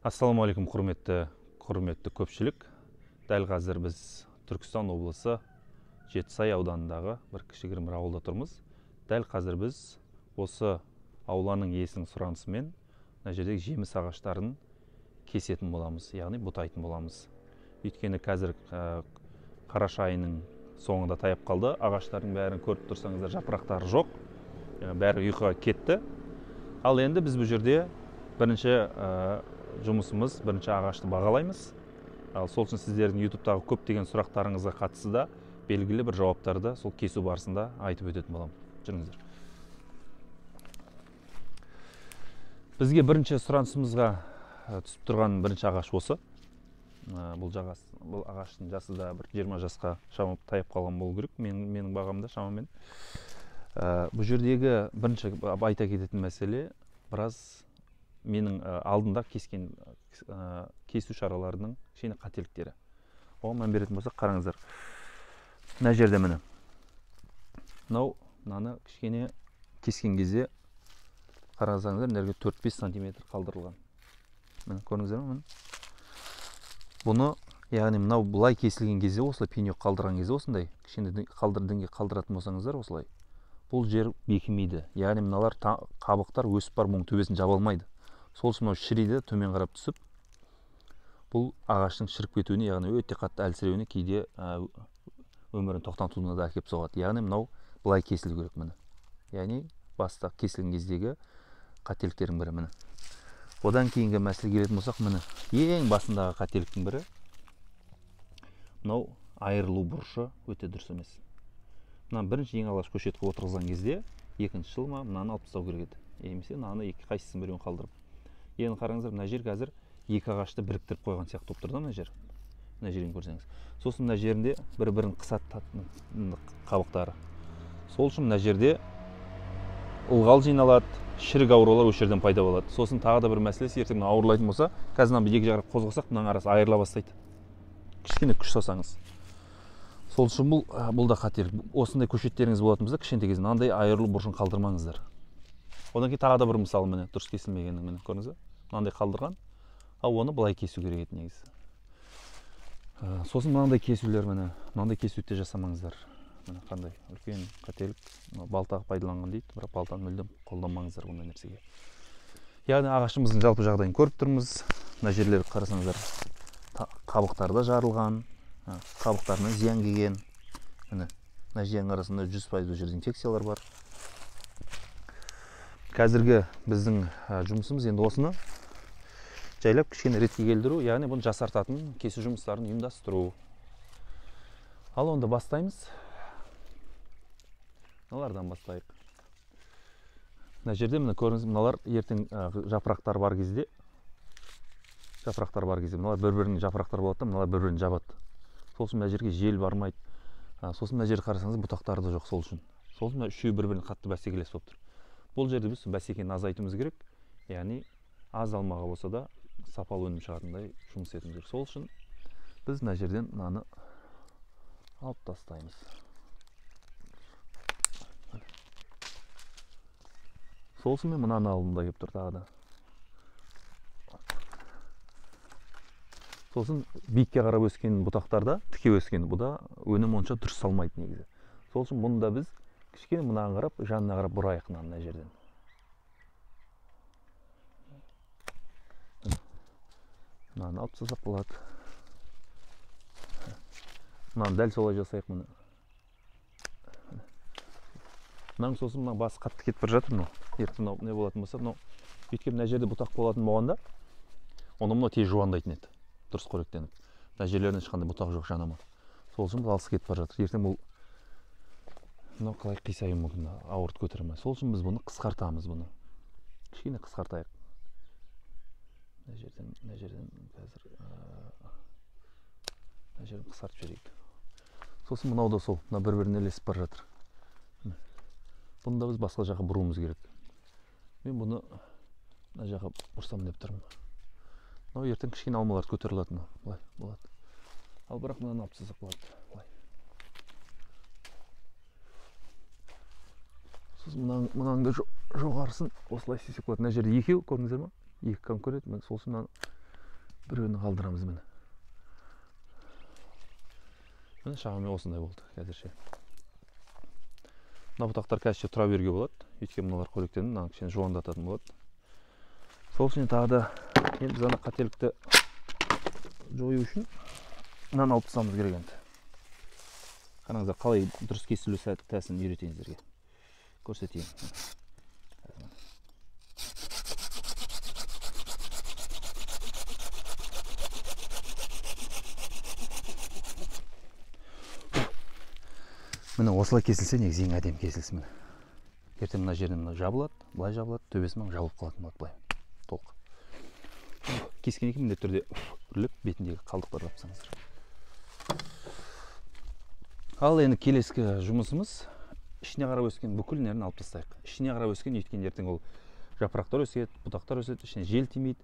Ассалаумағалейкум, құрметті көпшілік. Дәл қазір біз Түркістан облысы Жетісай ауданындағы бір кішігірім бір ауылда тұрмыз. Дәл қазір біз осы ауланың иесінің сұранысымен мына жердегі жеміс ағаштарын кесетін боламыз, яғни бұтайтын боламыз. Өйткені қазір қараша айының соңында таяп қалды. Ағаштардың бәрін көріп тұрсаңыздар, жапырақтары жоқ, бәрі ұйқыға кетті. Ал енді біз бұл жерде бірінші жұмысымыз, бірінші ағашты бағалаймыз. Ал сол үшін сіздердің YouTube'тағы көптеген сұрақтарыңызға қатысты да белгілі бір жауаптарды сол кесу барысында айтып өтетін боламын. Жүріңіздер. Бізге бірінші сұранысымызға түсіп тұрған бірінші ағаш осы. Бұл ағаштың жасы да бір 20 жасқа шамалап таяп қалған болу керек, менің бағамда шамамен. Бұл жердегі бірінші айта кететін мәселе, біраз менің алдында кескен кесу шараларының кішкене қателіктері. Оған мән беретін болсақ, қараңыздар. Мына жерде міне. Мынаны кішкене кескен кезде қарасаңыздар, мына жерге 4-5 сантиметр қалдырылған. Міне, көрдіңіздер ме? Міне. Бұны, яғни мынау былай кесілген кезде, осылай пенек қалдырған кезде осындай кішкене діңге қалдыратын болсаңыздар осылай, бұл жер бекімейді. Яғни мыналар қабықтар өсіп барып бұның төбесін жаба алмайды. Сол үшін мынау шіриді, төмен қарап түсіп, бұл ағаштың шіріп кетуіне, яғни өте қатты әлсіреуіне, кейде өмірін тоқтатуына да әкеліп соғады. Яғни мынау былай кесілу керек міне. Яғни баста кесілген кездегі қателіктердің бірі міне. Одан кейінгі мәселе келетін болсақ, міне ең басындағы қателіктің бірі мынау айырылу бұрышы өте дұрыс емес. Мына бірінші ең алғаш көшет қылып отырғызған кезде екінші жыл ма мынаны алып тастау керек еді. Немесе мынаны екі қайсысын біреуін қалдырып. Енді қараңыздар, мына жер қазір екі ағашты біріктіріп қойған сияқты болып тұр да мына жер. Мына жерін көрсеңіз. Сосын мына жерінде бір-бірін қысады қабықтары. Сол үшін мына жерде ылғал жиналады, шірік аурулар осы жерден пайда болады. Сосын тағы да бір мәселесі, ертең мына ауырлайтын болса, қазір мынаны екі жаққа қозғасақ, мынаның арасы айырыла бастайды. Кішкене күш салсаңыз. Сол үшін бұл да қателік. Осындай көшеттеріңіз болатын болса, кішкентай кезде мынандай айырылу бұрышын қалдырмаңыздар. Одан кейін тағы да бір мысал, міне дұрыс кесілмегенін міне көрдіңіз бе? Мынандай қалдырған, ал оны былай кесу керек еді негізі. Сосын мынандай кесулер, міне мынандай кесуді де жасамаңыздар. Міне қандай үлкен қателік. Мынау балта пайдаланған дейді, бірақ балтаны мүлдем қолданбаңыздар бұндай нәрсеге. Яғни ағашымыздың жалпы жағдайын көріп тұрмыз. Мына жерлерді қарасаңыздар, қабықтары да жарылған, қабықтарына зиян келген. Міне мына жердің арасында 100% бұл жерде инфекциялар бар. Қазіргі біздің жұмысымыз енді осыны жайлап кішкене ретке келтіру, яғни бұны жасартатын кесу жұмыстарын ұйымдастыру. Ал онда бастаймыз. Мыналардан бастайық. Мына жерде міне көрдіңіз, мыналар ертең жапырақтар бар кезде, жапырақтар бар кезде мыналар бір-бірінің жапырақтары болады да, мыналар бір-бірін жабады. Сол үшін мына жерге жел бармайды. Сосын мына жерді қарасаңыз, бұтақтары да жоқ сол үшін. Сол үшін мына үшеуі бір-біріне қатты бәсекелес болып тұр. Бұл жерде біз бәсекені азайтуымыз керек, яғни аз алмаға болса да сапалы өнім шығатындай жұмыс етуіміз керек. Сол үшін біз мына жерден мынаны алып тастаймыз. Сол үшін мен мынаны алдым да келіп тұр тағы да. Сосын биікке қарап өскен бұтақтарда, тіке өскен бұда өнім онша дұрыс салмайды негізі. Сол үшін бұны да біз кішкене мынаған қарап, жанына қарап бұрайық мына жерден. Мынаны алып тастасақ болады. Мынаны дәл солай жасайық міне. Мынаның сосын мына басы қатты кетіп бара жатыр мынау. Ертең мынау не болатын болса, мынау өйткені мына жерде бұтақ болатын болғанда, онда мынау тез жуандайтын еді. Дұрыс қоректеніп. Мына жерлерінен ешқандай бұтақ жоқ жанама. Сол үшін бұл алыс кетіп бара жатыр. Ертең бұл мынау қалай қисаюы мүмкін, ауырт көтере алмай. Сол үшін біз бұны қысқартамыз бұны. Кішкене қысқартайық. Мына жерден қазір, мына жерден қысқартып жіберейік. Сосын мынау да сол, мына бір-біріне ілесіп бара жатыр. Бұны да біз басқа жаққа бұруымыз керек. Мен бұны мына жаққа бұрсам деп тұрмын. Мынау ертең кішкене алмаларды көтере алады мынау. Былай болады. Ал бірақ мынаны алып тастасақ болады. Былай. Сосын мынаның да жоғарысын осылай істесек болады. Мына жерде екеу, көрдіңіздер ма? Екі конкурент. Міне сол үшін мынаны Біреуін қалдырамыз міне. Міне шамамен осындай болды қазірше. Мына бұтақтар қазірше тұра беруге болады. Өйткені мыналар қоректеніп, мынаны кішкене жуандататын болады. Сол үшін тағы да енді біз ана қателікті жою үшін мынаны алып тастауымыз керек енді. Қараңыздар, қалай дұрыс кесілу тәсілін үйретейін сіздерге. Көрсетейін. Міне осылай кесілсе негізі ең әдемі кесілсін міне. Ертең мына жерден мына жабылады, былай жабылады, төбесі мына жабылып қалатын болады былай. Толық. Кескеннен кейін міндетті түрде үрлеп бетіндегі қалдықтарды алып тастаңыздар. Ал енді келесі жұмысымыз ішіне қарап өскен бүкіл нәрін алып тастайық. Ішіне қарап өскен, өйткені ертең ол жапырақтар өседі, бұтақтар өседі, ішіне жел тимейді,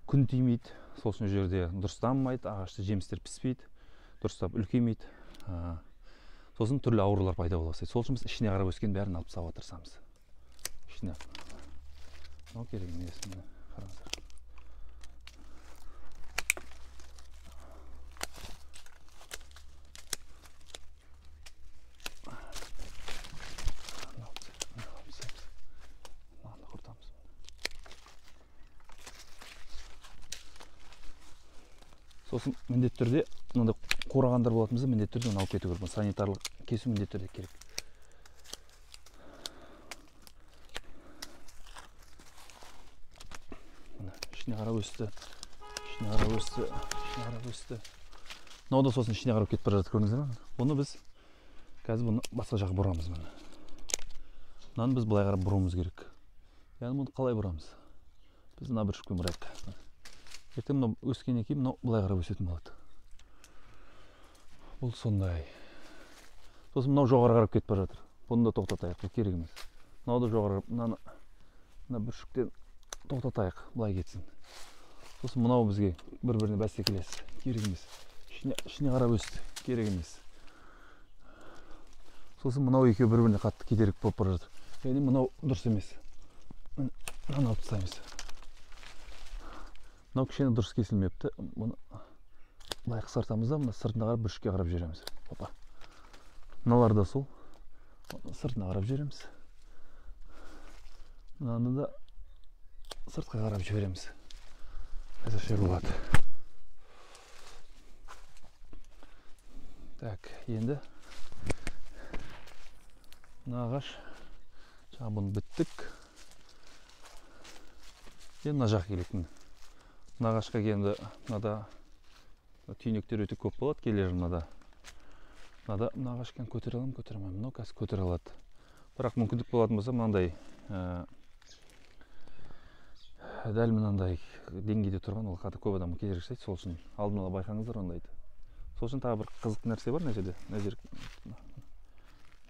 күн тимейді, сол үшін жерде дұрыс дамымайды, ағашта жемістер піспейді, дұрыстап үлкеймейді. Сосын түрлі аурулар пайда бола бастайды. Сол үшін біз ішіне қарап өскен бәрін алып тастауға тырысамыз. Ішіне. Мынау керек емес, міне қараңыздар. Мынаны құртамыз. Сосын міндетті түрде мынандай қурағандар болатын болса, міндетті түрде оны алып кету керек. Санитарлық кесу міндетті түрде керек. Міне ішіне қарап өсті, ішіне қарап өсті, ішіне қарап өсті. Мынау да сосын ішіне қарап кетіп бара жатыр, көрдіңіздер ме? Бұны біз қазір бұны басқа жаққа бұрамыз міне. Мынаны біз былай қарап бұруымыз керек. Яғни бұны қалай бұрамыз? Біз мына бір шүкпен бұрайық. Ертең мынау өскеннен кейін мынау былай қарап өсетін болады. Бұл сондай. Сосын мынау жоғары қарап кетіп бара жатыр. Бұны да тоқтатайық, бұл керек емес. Мынау да жоғары қарап, мынаны мына бүршіктен тоқтатайық, былай кетсін. Сосын мынау бізге бір-біріне бәсекелес, керек емес. Ішіне қарап өсті, керек емес. Сосын мынау екеуі бір-біріне қатты кедергі болып бара жатыр. Яғни мынау дұрыс емес. Мынаны алып тастаймыз. Мынау кішкене дұрыс кесілмепті. Бұны былай қысқартамыз да, мына сыртына қарап бүршікке қарап жібереміз. Опа. Мыналар да сол. Сыртына қарап жібереміз. Мынаны да сыртқа қарап жібереміз. Әзірше болады. Так, енді мына ағаш жаңа бұны біттік. Енді мына жаққа келейік. Мына ағашқа енді мынада түйнектер өте көп болады келер мынада. Мынада мына ағашқа көтере аламын, көтере алмаймын. Мынау қазір көтере алады. Бірақ мүмкіндік болатын болса мынандай дәл мынандай деңгейде тұрған ол қатты көп адамға кедергі жасайды. Сол үшін алдын ала байқаңыздар ондайды. Сол үшін тағы бір қызық нәрсе бар мына жерде. Мына жер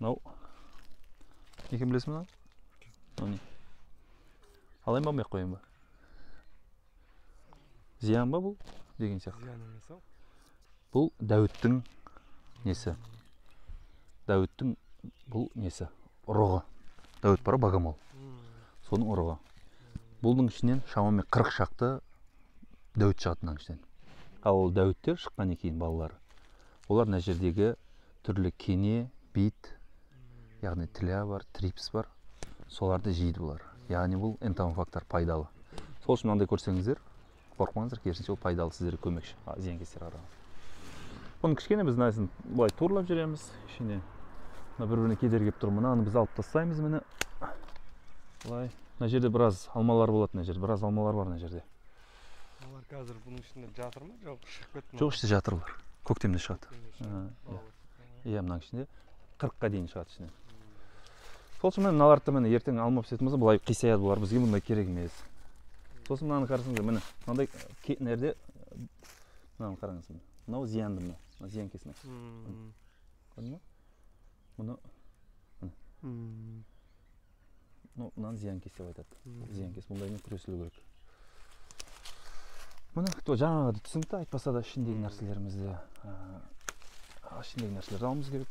мынау не екенін білесің бе мынау? Мынау не? Алайын ба, алмай-ақ қояйын ба? Зиян ба бұл деген сияқты. Зиян емес ау. Бұл Дәуіттің несі? Дәуіттің бұл несі? Ұрығы. Дәуіт бар, богомол. Соның ұрығы. Бұның ішінен шамамен 40 шақты дәуіт шығады мынаның ішінен. Ал ол дәуіттер шыққаннан кейін балалары, олар мына жердегі түрлі кене, бит, яғни тіля бар, трипс бар, соларды жейді бұлар. Яғни бұл энтомофагтар пайдалы. Сол үшін мынандай көрсеңіздер, қорықпаңыздар, керісінше ол пайдалы, сіздерге көмекші, зиянкестер қарағанда. Бұны кішкене біз мынасын былай турлап жүреміз, кішкене мына бір-біріне кедергі келіп тұр. Мынаны біз алып тастаймыз міне. Былай. Мына жерде біраз алмалар болады, мына жерде біраз алмалар бар мына жерде. Олар қазір бұның ішінде жатыр ма, жоқ шығып кетті ме? Жоқ, іште жатыр олар. Көктемде шығады. Иә, мынаның ішінде 40-қа дейін шығады ішінен. Сол үшін мыналарды міне ертең алма пісетін болса, былай қисаяды бұлар, бізге бұндай керек емес. Сосын мынаны қарасаңыздар, міне мынандай жерде мынаны қараңыз міне. Мынау зиянды мына, мына зиянкес мына. Көрдің бе? Мұны міне. Мынаны зиянкес деп айтады. Зиянкес, бұндаймен күресілу керек. Міне, жаңағы түсінікті, айтпаса да ішіндегі нәрселерімізді, ішіндегі нәрселерді алуымыз керек.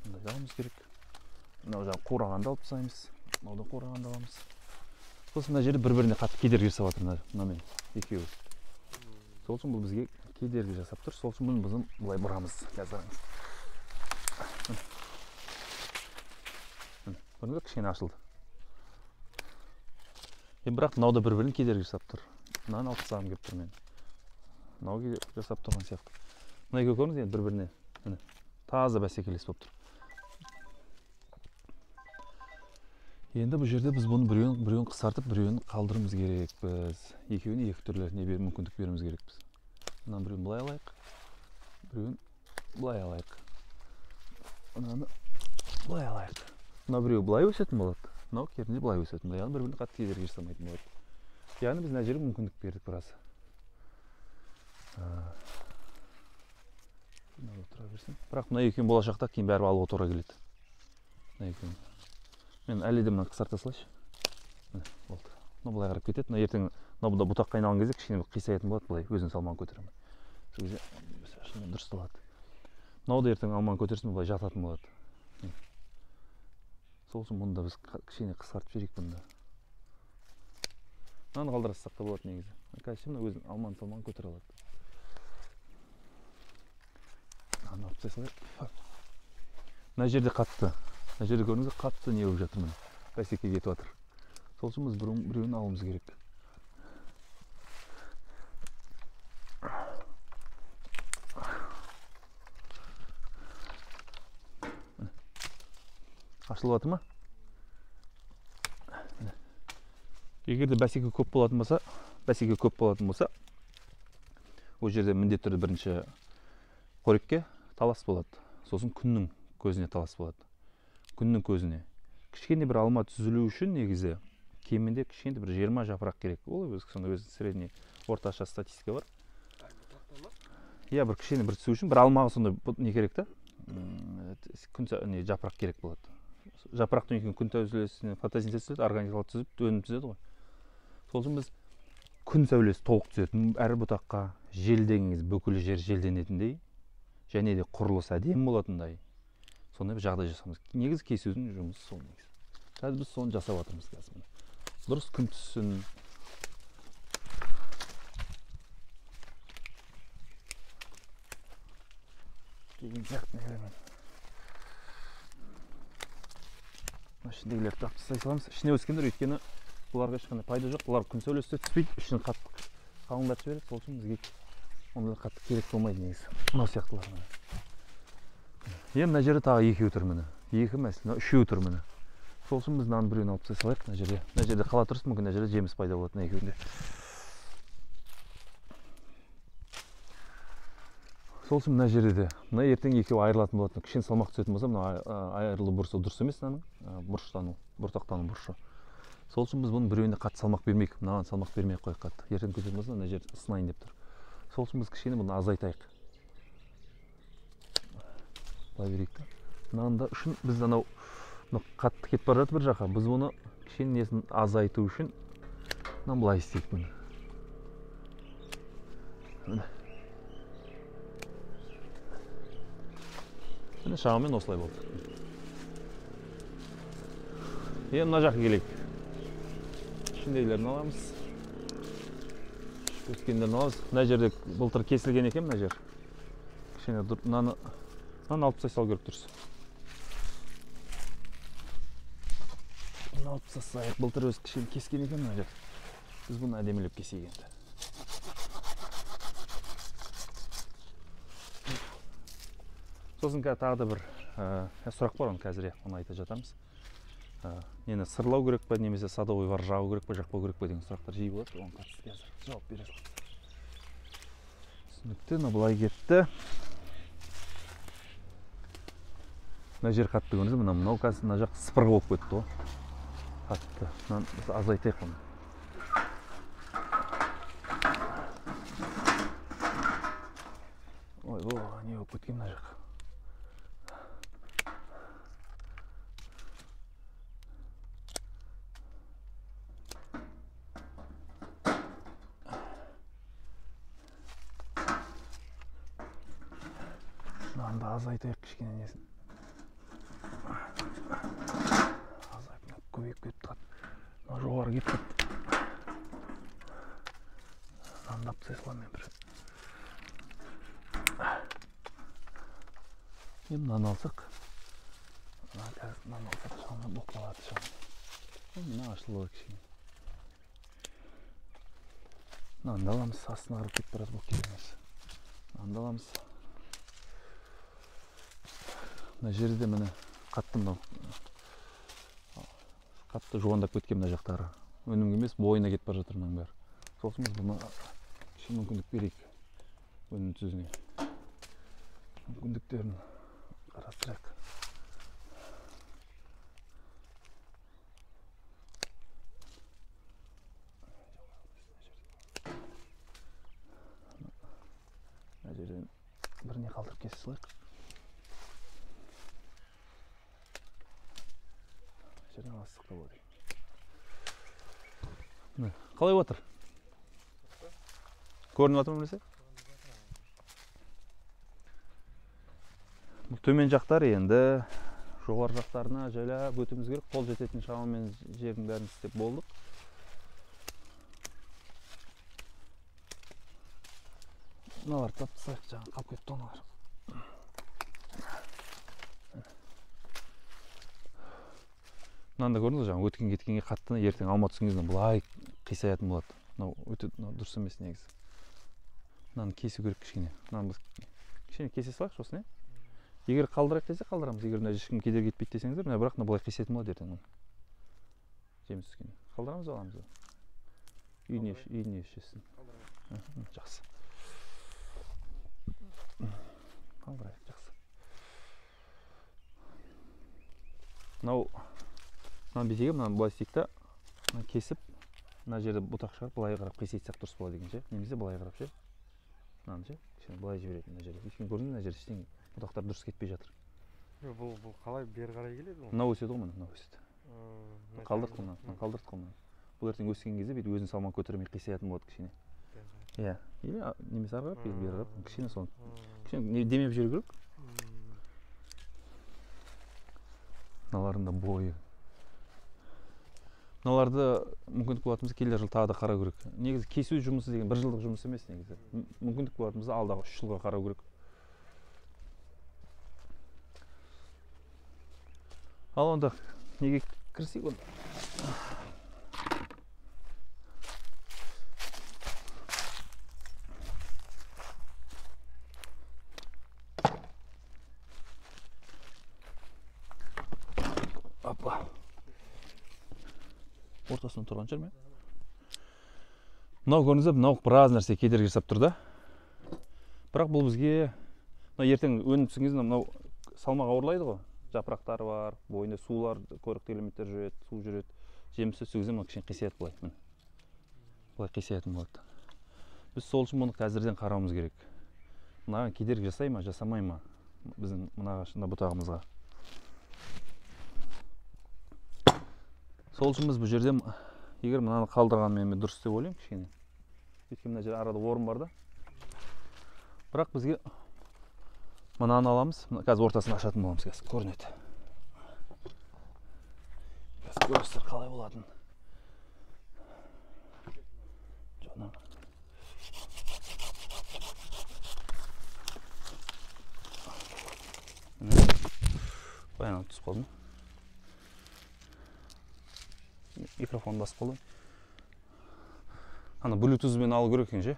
Мындайды алуымыз керек. Мынау жаңағы қурағанды алып тастаймыз. Мынау да қурағанды аламыз. Сосын мына жерде бір-біріне қатты кедергі жасап жатыр мынамен екеуі. Сол үшін бұл бізге кедергі жасап тұр. Сол үшін бұны біз былай бұрамыз. Қазір көрдіңіз бе, кішкене ашылды. Бірақ мынау да бір-бірін кедергі жасап тұр. Мынаны алып тастағым келіп тұр мен. Мынау кедергі жасап тұрған сияқты. Мына екеуі көрдіңіз енді бір-біріне міне таза бәсекелес болып тұр. Енді бұл жерде біз бұны біреуін қысқартып, біреуін қалдыруымыз керекпіз. Екеуіне екі түрлі не мүмкіндік беруіміз керекпіз. Мынаны біреуін былай алайық, біреуін былай алайық. Мынаны былай алайық. Мына біреуі былай өсетін болады, мынау керісінше былай өсетін болады. Яғни бір-біріне қатты кедергі жасамайтын болады. Яғни біз мына жерге мүмкіндік бердік біраз. Мынау отыра берсін. Бірақ мына екеуін болашақта кейін бәрібір алуға тура келеді. Мына екеуін. Мен әлі де мынаны қысқарта салайыншы. Міне, болды. Мынау былай қарап кетеді. Мына ертең мынау бұнда бұтаққа айналған кезде кішкене қисаятын болады, былай өзінің салмағын көтере алмай. Сол кезде шынымен дұрысталады. Мынау да ертең алманы көтерсін, былай жататын болады. Сол үшін бұны да біз кішкене қысқартып жіберейік бұны да. Мынаны қалдыра салсақ та болады негізі. Қазір мына өзінің алманың салмағын көтере алады. Мынаны алып тастай салайық. Мына жерде қатты. Мына жерде көрдіңіз бе, қатты не болып жатыр міне. Бәсеке кетіп жатыр. Сол үшін біз біреуін алуымыз керек. Ашылып жатыр ма? Егер де бәсеке көп болатын болса, ол жерде міндетті түрде бірінші қорекке талас болады. Сосын күннің көзіне талас болады. Күннің көзіне. Кішкене бір алма түзілу үшін негізі кемінде кішкене бір 20 жапырақ керек. Ол өзі сонда өзі средний орташа статистика бар. Иә, бір кішкене бір түсу үшін бір алмаға сондай не керек та? Күн не жапырақ керек болады. Жапырақтан кейін күн сәулесіне фотосинтез түседі, органикалық түзіп, өнім түзеді ғой. Сол үшін біз күн сәулесі толық түсетін әр бұтаққа, жел деген кезде бүкіл жер желденетіндей, және де құрылыс әдемі болатындай сондай бір жағдай жасауымыз. Негізі кесудің жұмысы сол негізі. Қазір біз соны жасап жатырмыз қазір. Дұрыс күн түссін. Деген сияқты нелермен. Мына ішіндегілерді тап тастай саламыз. Ішіне өскендер, өйткені бұларға ешқандай пайда жоқ. Бұлар күн сәулесі де түспейді, ішін қатты қалыңдатып жібереді. Сол үшін бізге ондайлар қатты керек болмайды негізі. Мынау сияқтылар міне. Енді мына жерде тағы екеуі тұр міне. Екі мәселе, мына үшеуі тұр міне. Сол үшін біз мынаның біреуін алып тастай салайық мына жерде. Мына жерде қала тұрсын, мүмкін мына жерде жеміс пайда болады мына екеуінде. Сол үшін мына жерде де, мына ертең екеуі айырылатын болады. Кішкене салмақ түсетін болса, мына айырылу бұрышы дұрыс емес мынаның, бұрыштану, бұртақтану бұрышы. Сол үшін біз бұның біреуіне қатты салмақ бермейік, мынаған салмақ бермей ақ қояйық қатты. Ертең көтеретін болса, мына жерді ысынайын деп тұр. Сол үшін біз кішкене бұны азайтайық. Былай берейік та. Мынаны да үшін біз анау қатты кетіп бара жатыр бір жаққа. Біз бұны кішкене несін азайту үшін мынаны былай істейік бұны. Міне. Міне шамамен осылай болды. Енді мына жаққа келейік. Ішіндегілерін аламыз. Өскендерін аламыз. Мына жерде былтыр кесілген екен мына жер. Кішкене мынаны алып тастай салу керек дұрыс. Мынаны алып тастайық. Былтыр өзі кішкене кескен екен мына жер. Біз бұны әдемілеп кесейік енді. Сосын қазір тағы да бір сұрақ бар, оны қазір оны айта жатармыз. Нені сырлау керек пе, немесе садовый вар жағу керек пе, жақпау керек пе деген сұрақтар жиі болады. Оған қатысты қазір жауап бере саламыз. Түсінікті, мына былай кетті. Мына жер қатты көрдіңіз бе? Мынау қазір мына жақ сыпырғы болып кетті ғой. Қатты. Мынаны біз азайтайық бұны. Ой, о, не болып кеткен мына жақ. Мынаны да азайтайық кішкене несін. Азайып, мына көбейіп кетіп қалды. Мына жоғары кетіп қалды. Мынаны да алып тастай саламын мен бір. Мынаны алсақ, қазір мынаны алсақ, шамамен болып қалады шамамен. Мына ашылды кішкене. Мынаны да аламыз, астына қарап кетіп барады, болып кетеміз. Мынаны да аламыз. Мына жерде міне қатты мынау қатты жуандап кеткен мына жақтары. Өнімге емес, бойына кетіп бара жатыр мынаның бәрі. Сол үшін біз бұны кішкене мүмкіндік берейік өнім түсуіне. Мүмкіндіктерін қарастырайық. Мына жерден біріне қалдырып кесе салайық. Мына жерден алсақ та болады. Міне, қалай отыр? Көрініп жатыр ма біресе? Бұл төмен жақтар енді жоғары жақтарына жайлап өтуіміз керек. Қол жететін шамамен жердің бәрін істеп болдық. Мыналарды тап тастайық, жаңа қалып кетті аналар. Мынаны да көрдіңіз ғой, жаңа өткен кеткенге қатты ертең алма түскен кезде былай қисаятын болады. Мынау өте дұрыс емес негізі. Мынаны кесу керек кішкене. Мынаны біз кішкене кесе салайық сосын, Егер қалдырайық десе қалдырамыз. Егер мына ешкім кедергі етпейді десеңіздер, мына бірақ мына былай қисайтын болады ертең оны. Жеміс түскенде. Қалдырамыз ба, аламыз ба? Үйіне ішесін. Жақсы. Қалдырайық, жақсы. Мынау мынаны бүйтейік, мынаны былай істейік та, мынаны кесіп, мына жерде бұтақ шығарып, былай қарап қисайтсақ дұрыс болады екен ше. Немесе былай қарап ше. Мынаны ше, кішкене былай жібереді мына жерде. Өйткені көрдіңіз, мына жерде ештеңе бұтақтар дұрыс кетпей жатыр. Бұл қалай бері қарай келеді ғой? Мынау өседі ғой, міне, мынау өседі. Қалдырдық мынаны, қалдырдық қой мынаны. Бұл ертең өскен кезде бүйтіп өзінің салмағын көтермей қисаятын болады кішкене. Иә, или немесе ары қарап, или бері қарап, кішкене соны. Кішкене демеп жіберу керек. Мыналардың да бойы. Мыналарды мүмкіндік болатын болса келер жыл тағы да қарау керек. Негізі кесу жұмысы деген бір жылдық жұмыс емес негізі. Мүмкіндік болатын болса алдағы 3 жылға қарау керек. Ал онда неге кірісейік онда? Апа. Ортасында тұрған шығар ма? Мынау көрдіңіздер, мынау біраз нәрсе кедергі жасап тұр да. Бірақ бұл бізге мына ертең өнім түскен кезде мынау салмақ ауырлайды ғой. Жапырақтары бар, бойында сулар, қоректі элементтер жүреді, су жүреді. Жемісі түскен кезде мынау кішкене қисаяды былай. Міне. Былай қисаятын болады. Біз сол үшін бұны қазірден қарауымыз керек. Мынаған кедергі жасай ма, жасамай ма біздің мына ағашында бұтағымызға. Сол үшін біз бұл жерде егер мынаны қалдырғанмен мен дұрыс деп ойлаймын кішкене. Өйткені мына жерде арада орын бар да. Бірақ бізге мынаны аламыз. Қазір ортасын ашатын боламыз, қазір көрінеді. Қазір көресіздер қалай болатынын. Жоқ, баян түсіп қалдым. Микрофон басып қалды. Ана Bluetooth-мен алу керек екен ше.